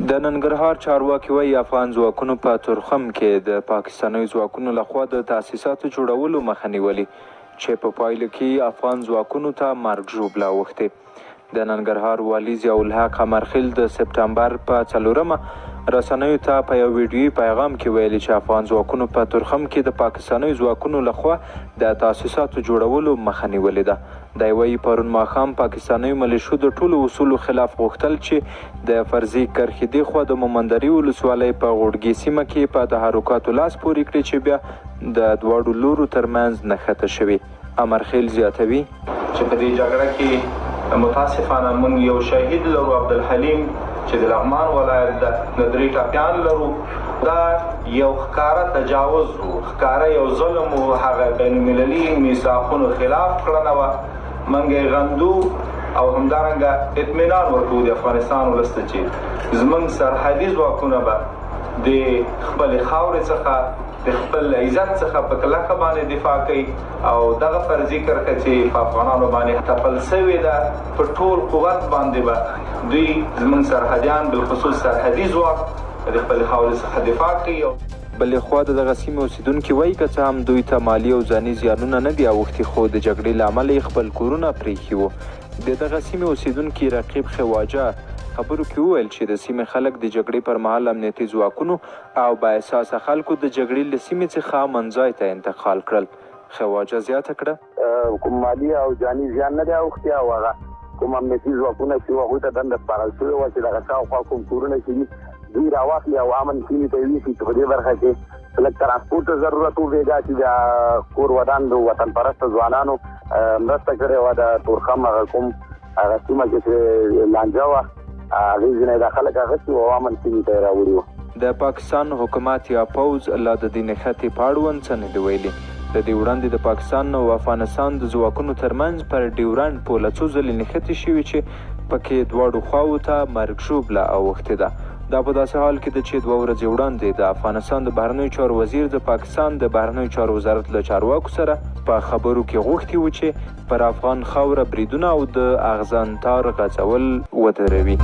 د ننګرهار چارواکي وايي، افغان ځواکونو په تورخم کې د پاکستانیو ځواکونو له خوا د تاسیساتو جوړولو مخه نیولې، چې په پایله کې یې افغان ځواکونو ته مرګ ژوبله اوښتې. د ننګرهار والي ضیاءالحق امرخیل د سپټمبر په څلورمه رسنیو ته په یو ویډیويي پیغام کې ویلي، چې افغان ځواکونو په تورخم کې د پاکستانیو ځواکونو له خوا د تاسیساتو جوړولو مخه نیولې ده. دی وايي، پرون ماښام پاکستانیو ملیشو د ټولو اصولو خلاف غوښتل چې د فرضي کرښې دېخوا د مومندرې ولسوالۍ په غوړګې سیمه کې په تحرکاتو لاس پورې کړي چې بیا د دواړو لورو ترمنځ نښته شوې. امرخېل زیاتوي. چې په دې جګړه کې متاسفانه موږ یو شهید لرو عبدالحلیم چې د لغمان ولایت ده، نو درې ټپیان لرو. دا یو ښکاره تجاوز و، ښکاره یو ظلم و، هغه بین المللي میثاقونو خلاف کړنه وه. موږ یې غندو او همدارنګه اطمینان ورکوو د افغانستان ولس ته چې زموږ سرحدي ځواکونه به د خپلې خاورې څخه د خپل عزت څخه په کلکه باندې دفاع کوي او دغه فرضي کرښه چې په افغانانو باندې تپل سوې ده په ټول قوت باندې به دوی زموږ سرحدیان بالخصوص سرحدي ځواک د خپلې خاورې څخه دفاع کوي. بلې خوا د دغه سیمې اوسېدونکي وايي، که څه هم دوی ته مالي او ځاني زیانونه نه دي اوښتي، خو د جګړې له امله یې خپل کورونه پرېښي وو. د دغه سیمې اوسېدونکي رقیب خواجه خبرو کې وویل، چې د سیمې خلک د جګړې پر مهال امنیتي ځواکونو او با احساسه خلکو د جګړې له سیمې څخه امن ځای ته انتقال کړل. خواجه زیاته کړه. کوم مالي او جاني زیان نه دی اوښتی او هغه کوم امنیتي ځواکونه چې وو هغوی ته دنده سپارل شوې وه چې دغه شاوخوا کوم کورونه چې دي دوی راواخلي او امن سیمې ته یې ویسي، چې په دې برخه کې لږ ترانسپورت ته ضرورت و. بېګا چې بیا کور ودان د وطن پرسته ځوانانو مرسته کړې وه، د تورخم هغه کوم هغه سیمه کې چې لانجه وه هغې ځینې دا خلک اخیستي وو او امن سیمې ته یې راوړي وو. د پاکستان حکومت یا پوځ لا د دې نښتې په اړوند څه نه دي ویلي. له دې وړاندې د پاکستان او افغانستان د ځواکونو ترمنځ پر ډیورنډ پوله څو ځلې نښتې شوي چې پکې دواړو خواوو ته مرګ ژوبله اوښتې ده. دا په داسې حال کې ده چې دوه ورځې وړاندې د افغانستان د بهرنیو چارو وزیر د پاکستان د بهرنیو چارو وزارت له چارواکو سره په خبرو کې غوښتي وو چې پر افغان خاوره بریدونه او د اغزن تار غځول ودروي.